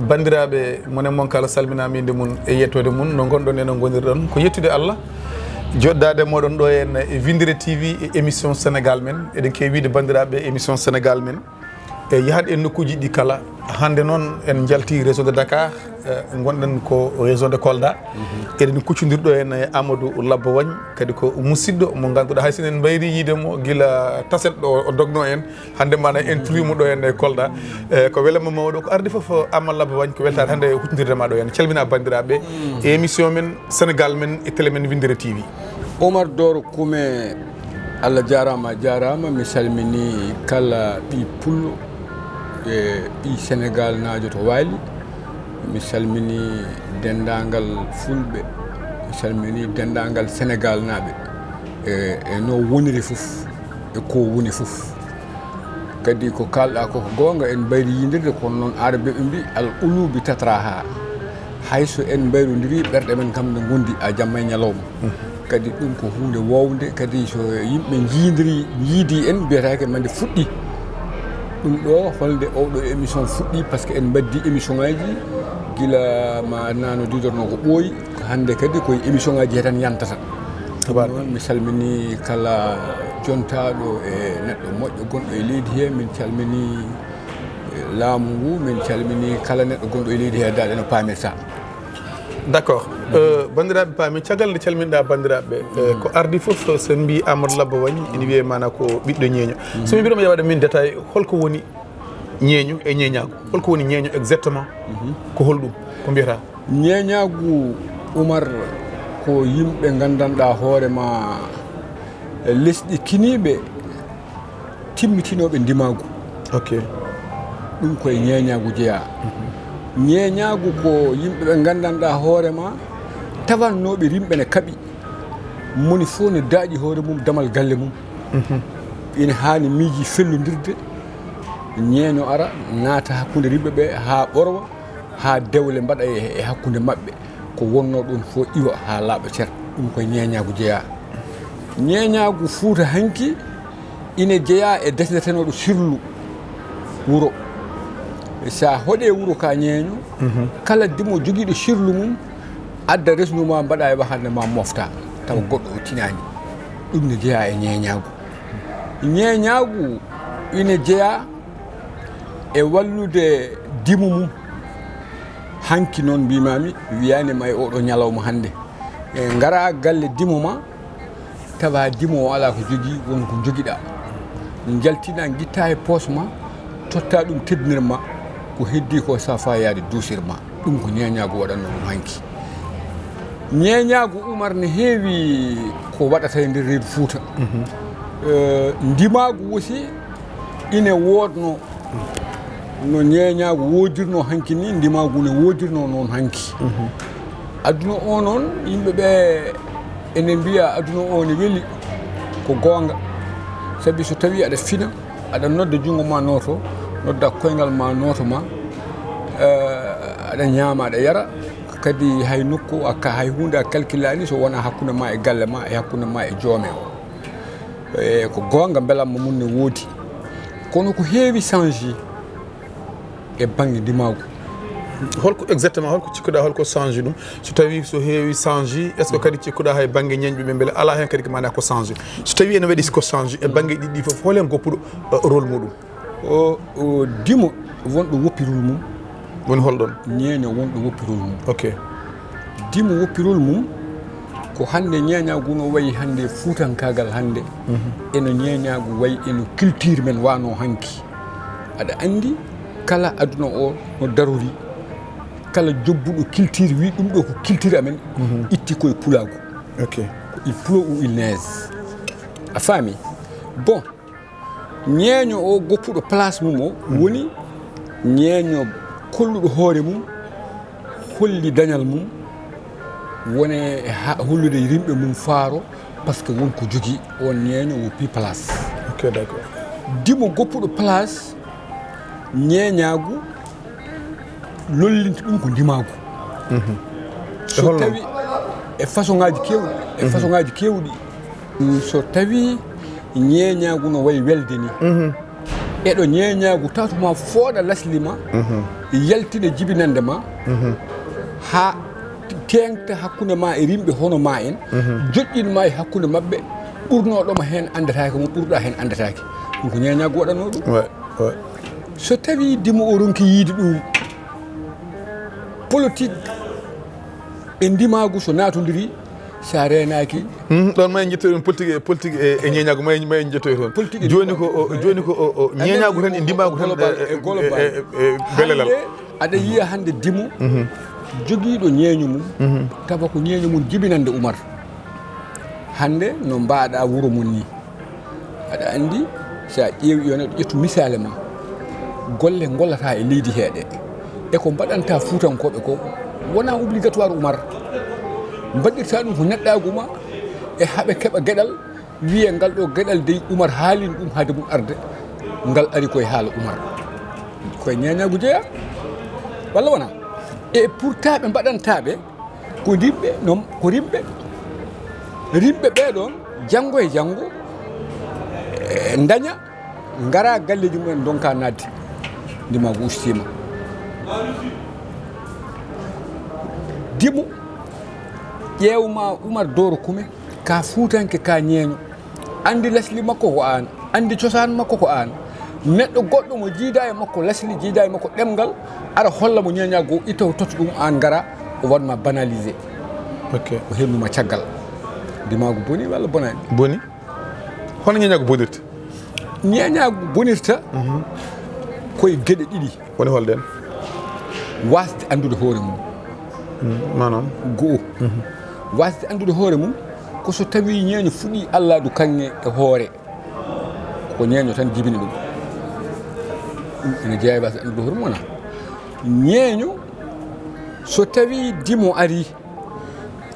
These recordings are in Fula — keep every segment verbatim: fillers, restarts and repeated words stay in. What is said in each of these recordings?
Banndiraaɓe, monen mon kala salminaama innde mum e yettoode mum, no ngonɗon e no ngonirɗon. Ko yettude Allah, joɗɗaade e mooɗon ɗo en e Winndere T V e émission Sénégal Men. Eɗen keewi wiyde, banndiraaɓe, émission Sénégal Men e yahat e nokkuuji ɗi kala. Hannde noon en njalti région de Dakar, eh, ngonɗen ko région de Kolda. Eɗen kuccondir ɗo en e Amadou Labbo Wagne, kadi ko musidɗo mo ngannduɗaa, hay so en mbayri yiide mo gila taset ɗo o dogno en, hannde maana en cuufiima ɗo en e Kolda. Eh, ko welamma mawɗo, ko arde fof Amadou Labbo Wagne, ko weltaare hannde huccondirde ma ɗo en. Calmina banndiraaɓe e émission men Sénégal Men e télé men Winndere T V. Omar Doro Kume, Allah jaaraama, a jaaraama. Mi salmini kala ɓii pullo e ɓii Senegaalnaajo to Waali. Mi salmini denndaangal Fulɓe. Mi salmini denndaangal Senegaalnaaɓe e, e no woniri fof e ko woni fof. Kadi ko kaalɗaa ko, ko goonga, en mbayri yiydirde, kono noon Aarabeeɓe mbii, "Al quluubu tatraha." Hay so en mbayrondiri, ɓerɗe men kam ne ngondi a jamma e ñalawma. Kadi ɗum ko huunde wownde, kadi so yimɓe njiidiri, njiidi en, mbiyataake ma nde fuɗɗi. Ɗum ɗo, holnde oɗo émission fuɗɗi, par ce que en mbaddi émission ngaji gila ma nano didorno ko ɓooyi, ko hannde kadi koye émission ngaji he tan yantata. Tabaraka. Ɗum noon, mi salmini kala jontaaɗo e neɗɗo moƴƴo gonɗo e leydi he, min calmini, eh, laamu ngu, min calmini kala neɗɗo gonɗo e leydi he, daaɗe no paamirta. D'accord. Euh, banndiraaɓe, paami, caggal nde calminɗaa banndiraaɓe, euh, ko ardi fof, so en mbii Amadou Labbo Wagne, ene wiyee maana ko ɓiɗɗo ñeeño. So mi mbiɗo mi ƴeewaade min détail, holko woni ñeeño e ñeeñaagu? Holko woni ñeeño exactement? Ko holɗum? Ko mbiyataa? Ñeeñaagu, Umar, ko yimɓe nganndanɗaa hoore ma, e lesɗi kiniiɓe, timmitinooɓe ndimaagu. Ok. Ɗum koye ñeeñaagu jeyaa. Ñeeñaagu ko yimɓe ɓe nganndanɗaa hoore ma, tawannooɓe rimɓe ne kaɓi. Moni fof ne daaƴi hoore mum, damal galle mum. Ina haani miiji fellondirde, ñeeño ara, naata hakkunde rimɓe ɓe haa ɓorwa, haa dewle mbaɗa e, e hakkunde maɓɓe. Ko wonnoo ɗum fof iwa haa laaɓa cer. Ɗum koye ñeeñaagu jeyaa. Ñeeñaagu Fuuta hanki ina jeyaa e desnetenooɗo sirlu wuro. So a hoɗe wuro ka ñeeño, kala dimo jogiiɗo sirlu mum, adda resnu ma, mbaɗa e wahande ma, mofta, tawa goɗɗo o tinaani. Ɗum ne jeyaa e ñeeñaagu. Ñeeñaagu ina jeyaa e wallude dimo mum. Hanki noon mbimami, wiyani ma e oɗo ñalawma hannde. E ngara galle dimo ma, tawa dimo o ala ko jogii, won ko jogiɗa. Jaltina, gitta e poos ma, totta ɗum, teddinir ma, ko heddi ko safa yaade duusir ma. Ɗum ko ñeeñaagu waɗanno ɗum hanki. Ñeeñaagu, Umar, ne heewi ko waɗata e nder reedu Fuuta. Eh, ndimaagu aussi ine woodno, no ñeeñaagu woodirno hanki ni, ndimaagu ne woodirno noon hanki. Aduna o noon, yimɓe ɓe ene mbiya aduna o ne weli, ko goonga. Sabi so tawi aɗa fina, aɗa nodda junngo ma nooto, nodda koyngal ma nooto ma, eh, aɗa ñaama, aɗa yara, kadi hay nokku a ka-, hay huunde a kalkilaani so wonaa hakkunde ma e galle ma, e hakkunde ma e joome o. E, ko goonga, mbelamma mum ne woodi. Kono ko heewi change e bannge ndimaagu. Holko exactement, holko cikkuɗaa, holko change ɗum? So tawi so heewi change, est-ce que kadi cikkuɗaa hay bannge ñeeñɓe ɓe mbele alaa heen kadi ko maanaa ko change? So tawi ene waɗi ko change e bannge ɗiɗi fof, hol heen goppuɗo, eh, rôle muɗum? O, o dimo wonɗo woppirol mum. Woni holɗon? Ñeeño wonɗo woppirol mum. Ok. Dimo woppirol mum ko hannde ñeeñaagu no wayi hannde fuutankaagal hannde. Eno ñeeñaagu wayi eno culture men wano hanki. Aɗa anndi kala aduna o no darori. Kala jobbuɗo culture wi ɗum ɗo ko culture amen, itti koye pulaagu. Ok. Ko il pleut ou il neige. A faami? Bon, ñeeño o goppuɗo place mum o woni ñeeño kolluɗo hoore mum, holli dañal mum, wone e ha-, hollude yimɓe mum faaro, par ce que won ko jogii, on ñeeño woppi place. Ok, d'accord. Dimo goppuɗo place, ñeeñaagu, lollinta ɗum ko ndimaagu. So tawi e façon ngaji kewɗi, e façon ngaji kewɗi. Mm, so tawi ñeeñaagu no wayi welde ni, Eɗo ñeeñaagu tawto ma fooɗa lasli ma, yaltina jibinande ma, haa teeŋta hakkunde ma e rimɓe hono ma en, joƴƴin ma e hakkunde maɓɓe, ɓurnooɗo ma heen anndataake mo, ɓurɗa heen anndataake. Ɗum ko ñeeñaagu waɗanoo ɗum. Ouais, ouais. So tawii dimo o ronki yiide ɗum, politique e ndimaagu so naatondiri, so a reenaaki. Hmm, ɗon ma en njettoy ɗon politique e, politique e, e ñeeñaagu, ma en, ma en njettoy toon. Politique e jooni ko o, jooni ko o, o, ñeeñaagu tan e ndimaagu tan, global, e, e global. E, e, e belelal. Hannde aɗa yiya hannde dimo jogiiɗo ñeeño mum, tawa ko ñeeño mum jibinande Umar. Hannde no mbaaɗa wuro mon ni. Aɗa anndi, so a ƴeewi, yo neɗɗo ƴettu misaale ma, golle ngollata e leydi heeɗe, e ko mbaɗanta Fuutankooɓe ko, wonaa obligatoire Umar. Mbaɗirta ɗum ko neɗɗaagu ma, e haɓe keɓa geɗal, wiyee ngal ɗo geɗal dey Umar haalin ɗum haade mum arde, ngal ari koye haala Umar. Koye ñeeñaagu jeyaa, walla wonaa? E pourtant ɓe mbaɗantaaɓe ko rimɓe, non ko rimɓe, rimɓe ɓee ɗoon, janngo e janngo, e, ndaña, ngara galleeji mumen, ndonka naatde, ndimaagu ustiima. Dimo, ƴeew ma Umar Dooro Kume, ka fuutanke, ka ñeeño. Anndi lasli makko ko aan, anndi cosaan makko ko aan. Neɗɗo goɗɗo mo jiidaa e makko lasli, jiidaa e makko ɗemngal, ara holla mo ñeeñaagu, itta o totta ɗum, aan ngara, o waɗ ma banalisé. Ok. O heɓnu ma caggal. Ndimaagu boni walla bonaani? Boni. Hono ñeeñaagu bonirta? Ñeeñaagu bonirta koye geɗe ɗiɗi. Woni holɗen? Waasde anndude hoore mum. Mm, maanaam? Go'o. Waasde anndude hoore mum ko so tawii ñeeño fuɗii allaadu kaŋŋe e hoore, ko ñeeño tan jibini ɗum. Ɗum ene jeyaa e waasde anndude hoore mum, wonaa? Ñeeño, so tawii dimo arii,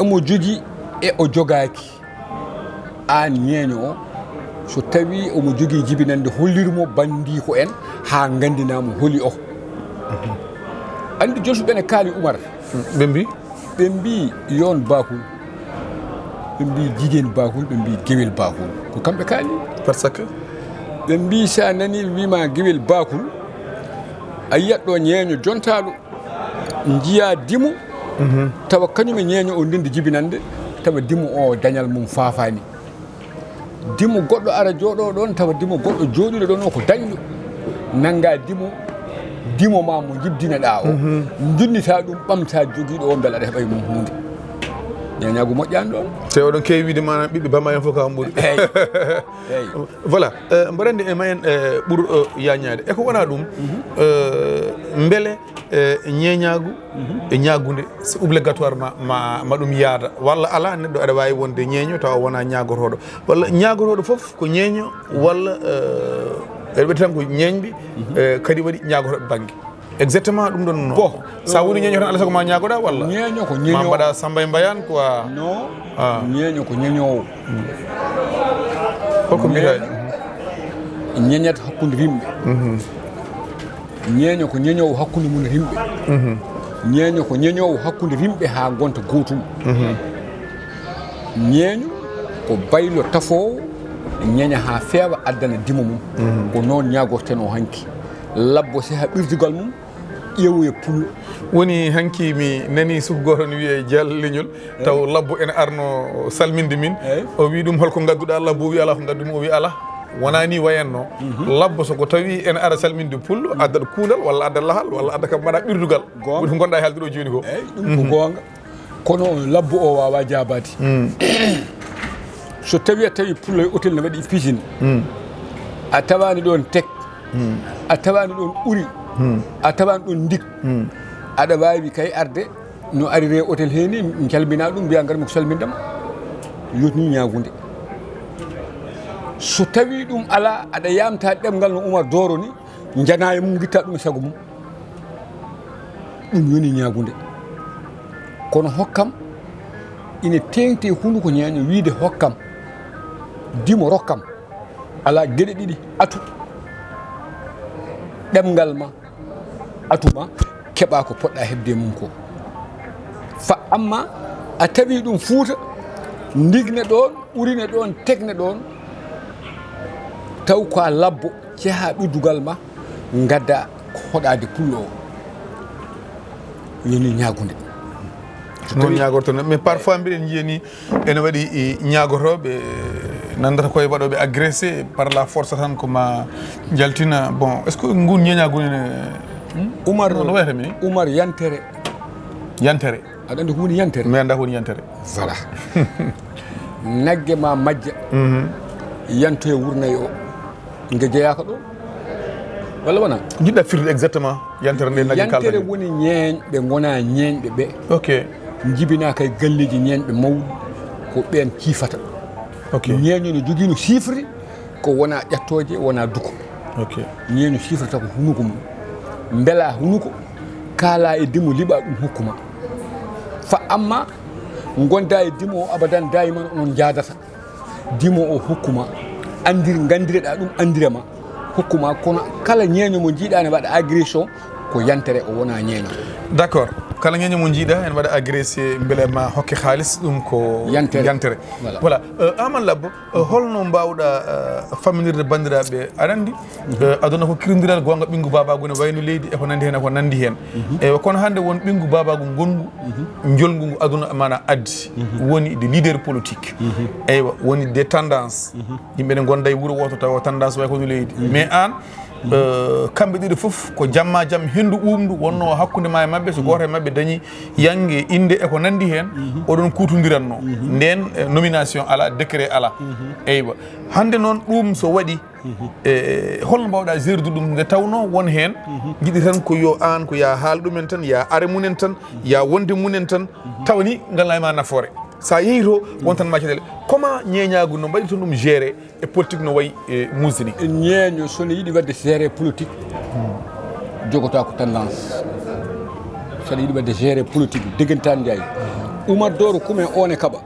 omo jogii e o jogaaki, aan ñeeño o, so tawii omo jogii jibinande, hollir mo banndiiko en haa nganndinaa mo holi o. Anndi, jolfuɓe ne kaali Umar. Ɓe mbi? Ɓe mbi yoon baakul, ɓe mbi jigéen baakul, ɓe mbi gewel baakul. Ko kamɓe kaali. Parce que? Ɓe mbi, so a nanii ɓe mbi ma gewel baakul, a yiyat ɗo ñeeño jontaaɗo, njiyaa dimo, tawa kañum e ñeeño o ndenndi jibinande, tawa dimo o dañal mum faafaani. Dimo goɗɗo ara jooɗo ɗoon, tawa dimo goɗɗo jooɗiiɗo ɗoon o ko dañɗo. Nannga dimo, dimo ma mo njibdinaɗaa o, njunnita ɗum, ɓamta jogiiɗo o, mbela aɗa heɓa e mum huunde. Ñeeñaagu moƴƴaani ɗoon. Te oɗon keewi wiide maanaam ɓiɓɓe Bambaay en fof ko haa mboɗi. Eey. Eey. Voilà, euh, mboɗo anndi e ma en, euh, ɓur, euh, yaañaade. E ko wonaa ɗum, euh, mbele, euh, ñeeñaagu e ñaagunde, c'est obligatoire ma, ma, ma ɗum yaada? Walla alaa, neɗɗo aɗa waawi wonde ñeeño tawa wonaa ñaagotooɗo? Walla ñaagotooɗo fof ko ñeeño, walla, euh, eɗe ɓe tan ko ñeeñɓe, euh, kadi waɗi ñaagotooɓe bannge? Exactement, ɗum ɗon no. Bon, so a woni ñeeño tan, alaa sago ma ñaagoɗaa, walla? Ñeeño ko ñeeño. Ma mbaɗa Samba e Mbayaan, quoi. Non. Ah. Ñeeño ko ñeeñoowo. Holko mbiɗa? Ñeeñat hakkunde rimɓe. Ñeeño ko ñeeñoowo hakkunde mum e rimɓe. Ñeeño ko ñeeñoowo hakkunde rimɓe haa ngonta gootum. Ñeeño ko baylo tafoowo, ñeeña haa feewa, addana dimo mum. Ko noon ñaagortenoo hanki. Labbo seha ɓirdugal mum, ƴeewoya pullo. Woni hanki mi nani suku gooto ne wiyee Jal Leñol, taw labbo ene arno salminde min. Eey. O wi ɗum, "Holko ngadduɗaa?" Labbo wi, "Alaa ko ngaddumi." O wi, "Alaa, wonaa ni wayanno." Labbo, so ko tawi ene ara salminde pullo, addat kuundal walla addat lahal walla addat kam mbaɗa ɓirdugal. Goonga. Ko ɗum ngonɗaa e haalde ɗo jooni ko. Eey, ɗum ko goonga. Kono labbo o waawaa jaabaade. So tawi a tawi pullo e otel ne waɗi piscine, a tawaani ɗoon tek, a tawaani ɗoon uri, a tawaani ɗoon ndik, aɗa waawi kay arde no ariree otel hee ni, calmina ɗum, mbiya, "Ngar mi ko salminde ma." Yotni ñaagunde. So tawi ɗum alaa, aɗa yamta ɗemngal no Umar Dooro ni, njana e mum, ngitta ɗum e sago mum. Ɗum yoni ñaagunde. Kono hokkam ina teeŋti e hunuko ñeeño wiide, "Hokkam, dimo, rokkam." Alaa, geɗe ɗiɗi, atu ɗemngal ma, atu ma, keɓa ko poɗɗa heɓde e mum ko. Fa amma a tawi ɗum Fuuta, ndigne ɗoon, urine ɗoon, tegne ɗoon, taw ko a labbo, Ceha ɓiddugal ma, ngadda hoɗaade pullo o. Yoni ñaagunde. Noon ñaagorto, mais parfois mbiɗen njiyani ene waɗi ñaagotooɓe nandata koye waɗooɓe agressé par la force tan ko ma jaltina. Bon, est ce que ngun ñeñagu ne? Umar no wayata mi? Umar yantere. Yantere. Aɗa andi ko woni yantere? Mi anda ko woni yantere. Voilà. Nagge ma majja, yantoye wurnay o. Nge jeyaaka ɗo walla wona? Jiɗɗa firde exactement yantere nde nagge kalɗa? Yantere woni ñeeñɓe ngona ñeeñɓe ɓe. Ok. Jibinaaka e galleeji ñeeñɓe mawɗi, ko ɓeen ciifata. Ok. Ñeeño no jogii no siifri, ko wona ƴattooje, wona duko. Ok. Ñeeño siifrata ko hunuko mum. Mbela hunuko, kaala e dimo, liɓa ɗum hokkuma. Fa amma gonda e dimo o abadan, daiman onon njaadata. Dimo o hokkuma, andir, ngandireɗa ɗum, andira ma, hokkuma. Kono kala ñeeño mo jiiɗa ne waɗa agression, ko yantere, o wona ñeeño. D'accord. Kala ñeeño mo jiiɗa ene waɗa agressé mbele ma hokke haalis, ɗum ko Yantere. Yantere. Voilà. Voilà. Euh, Aman Labbo, euh, holno mbawɗa euh, famminirde banndiraaɓe? Aɗa anndi euh, aduna ko kirindiral, goonga, ɓinngu baabaagu ne wayno leydi e ko nanndi heen e ko nanndi heen. Eywa, kono hannde won ɓinngu baabaagu ngonngu njolngu ngu aduna mana addi, woni de leader politique. Eywa, woni de tendance. Yimɓe ne ngonda e wuro wooto tawa tendance way kono leydi, mais aan euh, kamɓe ɗiɗo fof ko jamma jam, henndu ɓuuɓndu wonno hakkunde ma e maɓɓe. So gooto e maɓɓe dañi yannge, innde e ko nanndi heen, oɗon kuutondiranno ndeen euh, nomination ala, décret ala. Eywa, hannde noon ɗum so waɗi, e holno mbawɗa gerdude ɗum, nde tawno won heen njiɗi tan ko yo aan ko ya haal ɗumen tan, ya are mumen tan, ya wonde mumen tan, tawa ni ngal nayi ma nafoore? Sa yehi to won tan ma caɗeele. Comment ñeeñaagu no mbaɗi toon ɗum géré e politique no wayi e musde ni? Ñeeño, so ne yiɗi waɗde géré politique, jogota ko tendance. So ne yiɗi waɗde géré politique deggantaan, njaay. Umar Doro kumen, on e kaɓa.